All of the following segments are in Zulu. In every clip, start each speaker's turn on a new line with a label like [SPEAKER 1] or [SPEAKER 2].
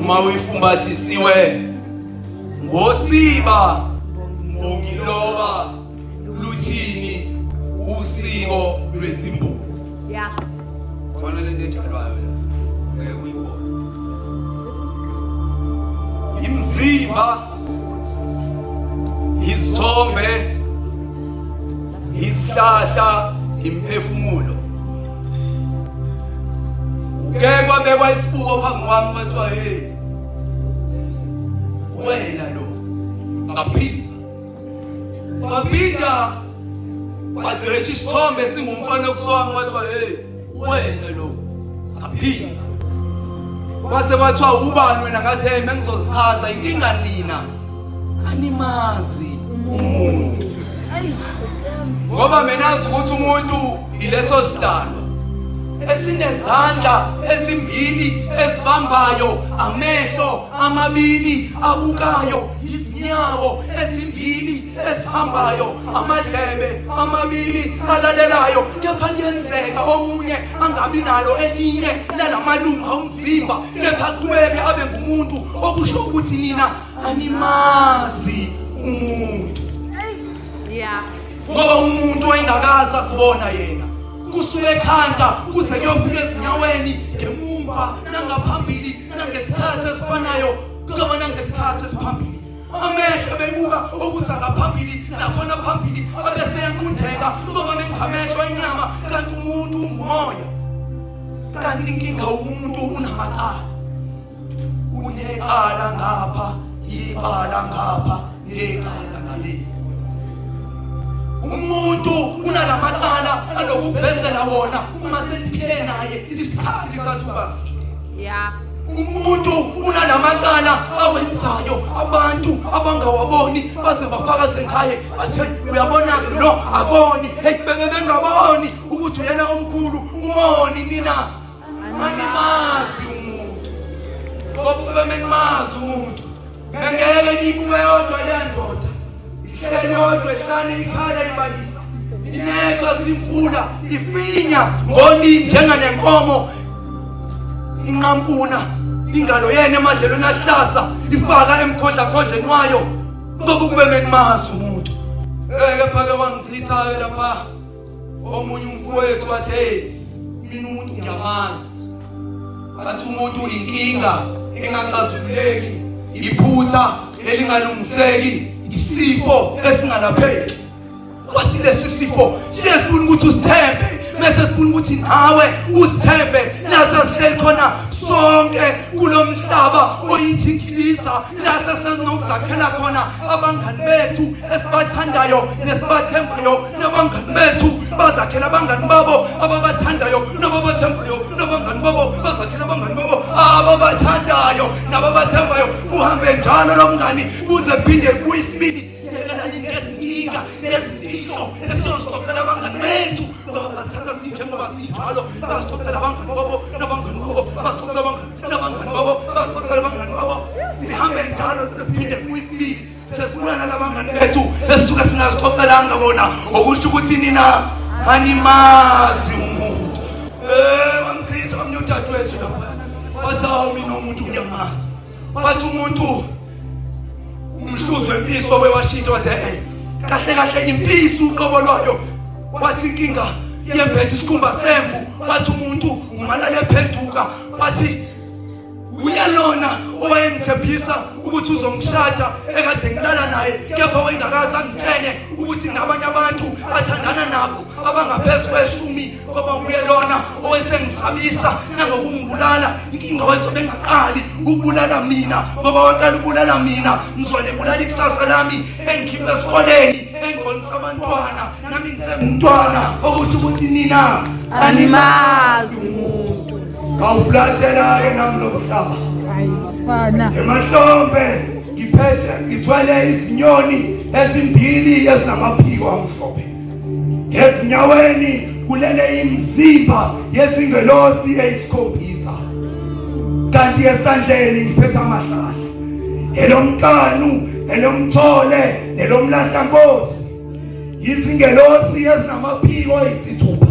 [SPEAKER 1] Uma uyifumbathisiwe ngosiba mbongiloba luthini usiko lwezimbulu.
[SPEAKER 2] Yeah.
[SPEAKER 1] Khona lento etshalwayo la. Ngeke uyibone. Imzimba, izithombe, izihlahla, imphefumulo. Kuke kwabekwa isibuko phambi kwami kwathiwa hey wena lo ngaphila kwaphinda kwadwetshwa isithombe singumfanekiso wami kwathiwa hey wena lo ngaphila kwase kwathiwa ubani wena ngathi hey mengizozichaza inkinga nina animazi umuntu ngoba mina azi ukuthi umuntu ileso sidalwa esinezandla ezimbili ezibambayo, amehlo amabili abukayo, izinyawo ezimbili ezihambayo, amadlebe amabili alalelayo. Kepha kuyenzeka omunye angabi nalo elinye lalamalunga omzimba, kepha aqhubeke abe ngumuntu, okusho ukuthi nina animazi umuntu.
[SPEAKER 2] Yeah.
[SPEAKER 1] Ngoba umuntu wayengakaze asibona yena kusuka ekhanda kuze kuyofika ezinyaweni, ngemumva nangaphambili, nangesikhathi esifanayo kungaba nangesikhathi esiphambili. Amehlo bebuka okuza ngaphambili nakhona phambili abese yanqundeka ngoba mengamehlo enyama, kanti umuntu ungumoya. Kanti inkinga umuntu unamacala, unecala ngapha, icala ngapha, ngecala ngale. Umuntu unalamacala anokuvezela wona uma seniphile naye isikhathi sathuba side.
[SPEAKER 2] Yeah.
[SPEAKER 1] Umuntu unalamacala awenzayo abantu abangawaboni baze bafakaze ngaye bathe uyabona-ke lo akoni. Hey, bebe bengaboni ukuthi uyena omkhulu umoni. Nina animazi umuntu, ngoba ukube menimazi umuntu bengeke niyibuke yodwa leya ndoda ihlele yodwa ehlane ikhala ibalisa inethwa zimfula ifinya ngolimi njenganenkomo inqampuna ingalo yena emadlelweni ahlaza ifaka emkhodlakhondleni wayo, ngoba ukube menimazi umuntu. Kepha-ke wangichitha-ke lapha omunye umfowethu wathi hey mina umuntu ngiyamazi, bathi umuntu inkinga engaxazululeki, iphutha elingalungiseki, isifo esingalapheki. Wathi lesi sifo siye sifuna ukuthi usithembe, mese sifuna ukuthi nawe uzithembe. Nasa sihleli khona sonke kulo mhlaba oyinthikiliza, nasa sesinokuzakhela khona abangani bethu esibathandayo nesibathembayo, nabangani bethu bazakhela abangani babo ababathandayo nababathembayo, nabangani babo bazakhela abangani babo ababathandayo nababathembayo. Kuhambe njalo lo mngani kuze phinde kubuye isibili. Yekelani nezinkinga nezimfihlo esizozixoxela abangani bethu, ngoba bazithatha zinjengoba zinjalo. Bazixoxela abangani babo nabangani babo bazixoxela abangani nabangani babo bazixoxela abangani babo, sihambe njalo siphinde sibuye isibili sesibuya nalabangani bethu esisuke singazixoxelanga bona, okusho ukuthi nina animazi umuntu. Wangichitha omnye udadewethu lapha wathi awu mina umuntu ngiyamazi. Wathi umuntu umhluzi wempisi wabe washintsha wathi hey kahle kahle impisi uqobo lwayo. Wathi inkinga yembethe isikhumba semvu. Wathi umuntu umalale ephenduka. Wathi uyalona owayengithembisa ukuthi uzongishada ekade ngilala naye, kepha wayengakaze angitshene ukuthi nabanye abantu athandana nabo abangaphezu kweshumi, ngoba nguye lona owayesengisabisa nangokungibulala. Inkinga wayezobe engaqali ukubulala mina, ngoba waqala ukubulala mina mzwane ebulala ikusasa lami, engikhipha esikoleni, engigonisa abantwana nami ngisengumntwana, okusho ukuthi nina
[SPEAKER 2] animazi muntu.
[SPEAKER 1] Ngawufulathela-ke nami lo mhlaba.
[SPEAKER 2] Hayi bafana.
[SPEAKER 1] Emahlombe ngiphethe ngithwele izinyoni ezimbili ezinamaphiko amhlophe. Ezinyaweni kulele imizimba yezingelosi eyisikhombisa. Kanti esandleni ngiphethe amahlahla. Elomkanu, elomthole, nelomlahlankosi. Izingelosi ezinamaphiko ayisithupha.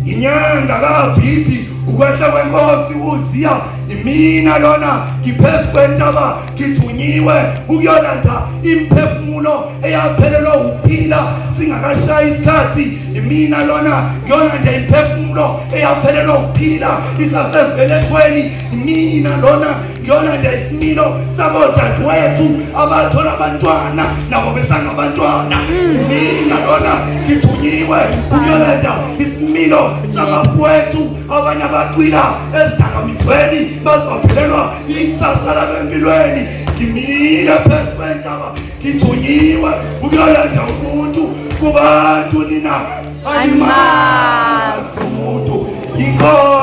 [SPEAKER 1] Inyanga kaBhibhi ukwehla kwenkosi uZiya. Imina lona ngiphezu kwentaba, ngithunyiwe ukuyolanda imphefumulo eyaphelelwa ukuphila singakashayi isikhathi. Imina lona ngiyolanda imphefumulo eyaphelelwa ukuphila isasezibelethweni. Imina lona ngiyolanda isimilo sabodadewethu abathola abantwana nabo besangabantwana. Imina lona ngithunyiwe ukuyolanda isimilo sabafowethu abanye abacwila ezidakamizweni bazobaphelelwa ikusasa labo empilweni. Ngimile phezu kwentaba, ngithunyiwe ukuyolanda ubuntu kubantu. Nina animazi umuntu, inkosi.